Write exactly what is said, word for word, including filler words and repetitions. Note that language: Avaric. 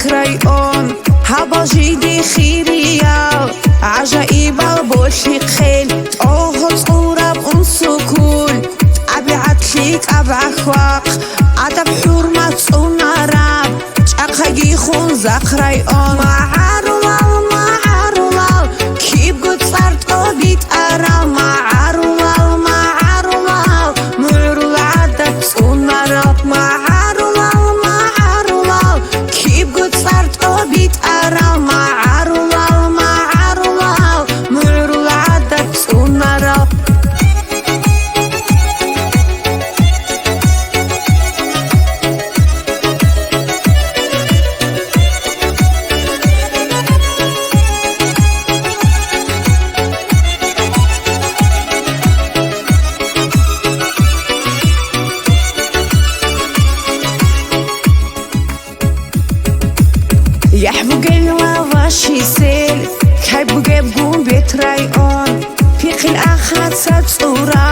Район, гьабал жиде хириял, гӀажаибал болъихъел, тӀогьол цӀураб унсуккул, тӀабигӀат лъикӀаб ахвахъ, адаб-хӀурмат цӀунараб, чӀахъаги хунзахъ район. МагӀарулал, магӀарулал, кибго цӀар тӀобитӀарал, магӀарулал, магӀарулал, мугӀрул гӀадат цӀунарал, магӀарулал, магӀарулал, кибго цӀар тӀобитӀарал, магӀарулал, магӀарулал, мугӀрул гӀадат цӀунарал. ЯхӀ бугел ва вашисел, хӀай бугеб гумбет район, пихъил ахъаца цӀура